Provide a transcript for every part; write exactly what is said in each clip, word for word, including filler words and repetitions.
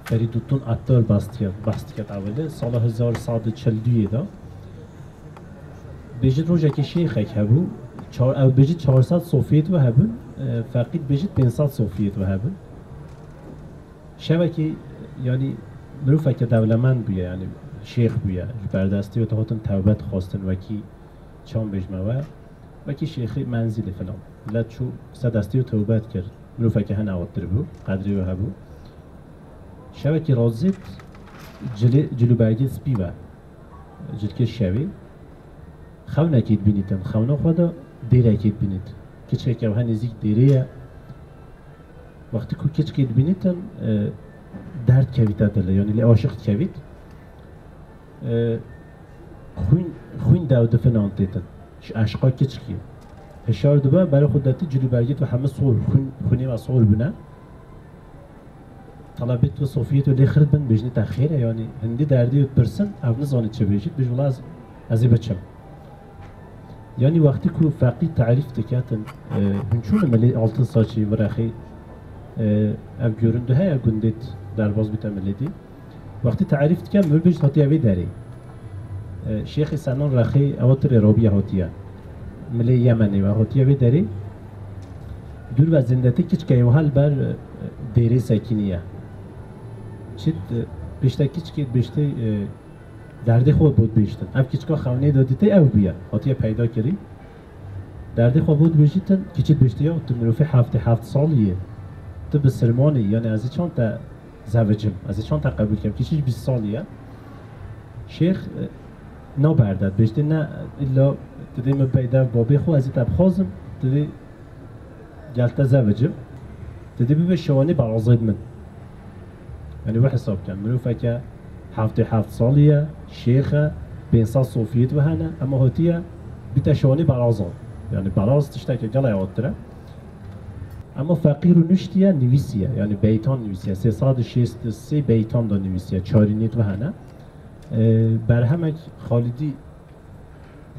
Ferîdûddin Ettar behs diket, behs diket ewilê sala hezar sed û çil û duyê de. Bêjit rojekê şêxek hebû, çar, ew bêjit çar sed sofiyê wî hebûn, e, feqî bêjit pênc sed sofiyê wî hebûn. Şevekî, yanî, miroveke dewlemend bûye, yanî şêx bûye. Ji berdestê wî dihatin tewbe dixwestin, wekî çawan bêjime we, wekî şêxê menzîlê filan. Milet çû ser destê wî tewbe dikir. Miroveke hene awattir bû, qedrê wî hebû. Şevekî razêt cilê, cilûbergê spî ve. Cilkê şevê. Xewnekê dibînîtin. Xewna xwe de dêrekê dibînît. Kiçeke ew he nêzîk dêrê ye. Wextî ku kiçkê dibînîtin, e, derd kevîte dilê, yanî lê aşiq dikevît. E, xwîn, xwîn dew difinan têtin. Ji eşqa kiçkî. Hişyar dibe, berê xwe detî cilûbergê wî hemî sor, xwîn, xwînê wî sor bûne. Telebê wî sofiyê wî lê xir bin, bêjin te xêr e, yanî hindî derdê wî pirsin, ew nizanî çi bêjît, bêjî wela ez, ez ê biçim. Yanî wextî ku feqî terîf diketin, e, hûn çûne milê Altınsaçî, Virexê, e, ev göründü heye gundê derbas bîte milê dî. Wextî terîf dike, mirov bêjît hatiye vê derê. E, Şêxê Senan Rexê ewa tirê Robiye hatiye. Milê Yemenê ve hatiye vê derê. Dûr ve zindetê kiçkeyê wiha li ber, e, dêrê sekiniye. Çit, e, pişte kiçkê bêjtê, e, derdê xwe bû dibêjtin. Ev kiçka xewnê de dîtê ew bûye. Hatiye peyda kirî. Derdê xwe bû dibêjîtin, kiçî dibêjtê ya, tu mirovê heftê heft salî yê. Tu bisilman î, yanî ez ê çawan te zevicim, ez ê çawan te qebûl kem, kiçî ji bîst salî ye. Şêx, e, naberde, dibêjtê ne, îlla tu dê min bey dev babê xwe, ez ê te bixwazim, tu dê gel te zevicim, tu dê bibe şewanê berazê min. Yanî we hesab ken, miroveke heftê heft salî ye, şêx e, pênc sed sofiyê wî hene, ema hatiye bîte şewanê berazan. Yanî beraz tişteke gelek awattir e. Ema feqî rûniştiye, nivîsiye, yanî beytan nivîsiye, sê sed û şêst û sê beytan de nivîsiye, çarînê wî hene. E, berhemek Xalidî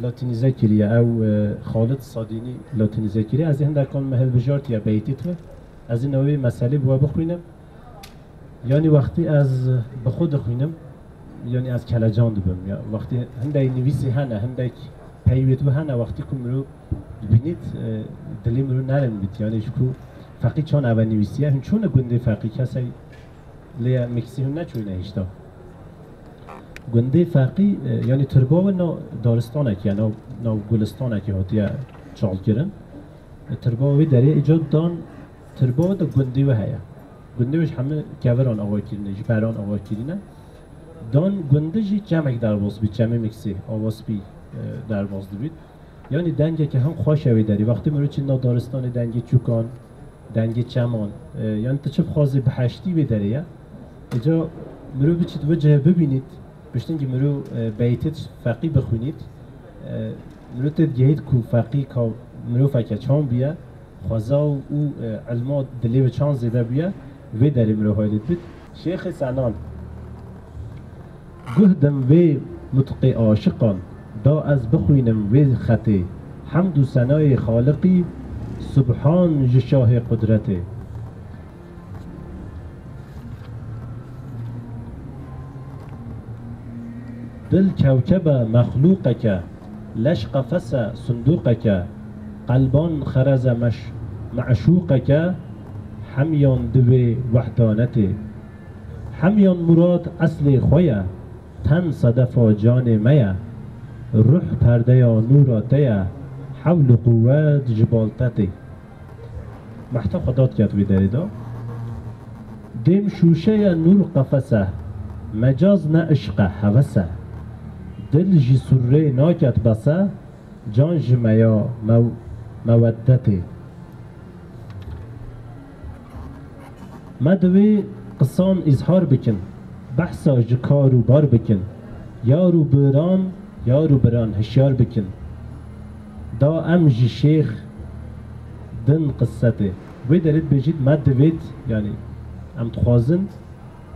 latînîze kiriye, ew, e, Xalid Sadînî latînîze kiriye. Ez ê hindekan me hilbijartiye beytê wî. Ez ê navê meselê bi we bixwînim. Yanî wextî ez bi xwe dixwînim, yanî ez kelecan dibim. Ya, wextî hindek nivîsî hene, hindek peyvê wî hene, wextî ku mirov dibînît, e, dilê mirov nerm bît. Yanî ji ku feqî çawan eve nivîsiye, hûn çûne gundê feqî, kesey lê miksî hûn neçûne hişta. Gundê feqî, e, yanî tirba wî nav daristanekê, nav, nav gulistanekê hatiye çalkirin. E, tirba wî derê îca dan, tirba wî de gundê wî heye. Gundê wî ji hemî keviran ava kirine, ji beran ava kirine. Dan gundê jî çemek derbas bî, çemê miksî, ava spî, e, derbas dibît. Yanî dengeke hin xweş e wê derê. Wextê mirov çi nav daristanê dengê çûkan, dengê çeman, e, yanî tu çi bixwazî biheştî wê derê ye. Îca mirov biçît vê cihê bibînît, piştî ku mirov, e, beytê feqî bixwînît, e, mirov tê digehît ku feqî ka miroveke çawan bûye, xweza û, e, ilma dilê wî çawan zêde bûye, vê derê mirov haylê dibît. Şêxê Senan. Guh dim vê mutqê aşiqan, da ez bixwînim vê xetê. Hemd û senayê Xaliqî, subhan ji şahê qudretê. Dil kewkebe mexlûqeke, leş qefese sundûqeke, qelban xereze meş-, meşûqeke, hemyan divê wehdanetê. Hemyan murad eslê xwe ye, ten sedefa canê me ye. Ruh perdeya nûra te ye, hewl û quwet ji bal te tê. Mehta xwe dad ket wê derê de. Dêm şûşe ye nûr qefese, mecaz ne işq e, heves e. Dil ji surrê naket bese, can ji meya mew-, meweddetê. Me divê qisan îzhar bikin, behsa ji kar û bar bikin, yar û biran, yar û biran hişyar bikin. Da em ji şêx din qissetê. Wê derê dibêjît me divêt, yanî em dixwazin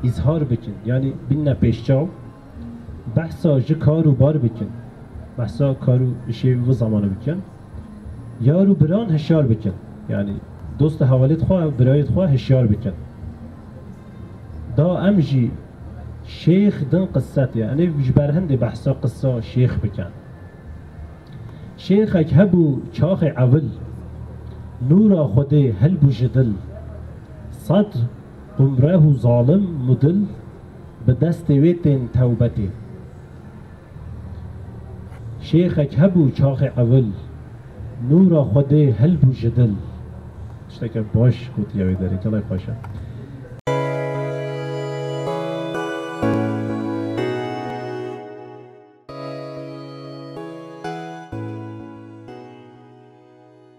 îzhar bikin, yanî bînne pêşçaw. Behsa ji kar û bar bikin. Behsa kar û işê vî zamanê bikin. Yar û biran hişyar bikin. Yanî dost û hevalêt xwe, birayêt xwe hişyar bikin. Da em jî şêx din qisset ye. Enê ji ber hindê behsa qisa şêx bikin. Şêxek hebû çaxê ewil, nûra Xwedê hilbû ji dil. Sed qumreh û zalim mudil bi destê wê tên tewbetê. Şêxek hebû çaxê ewil, nûra Xwedê hilbû ji dil. Tişteke baş gotiye wê derê, gelek xweş e.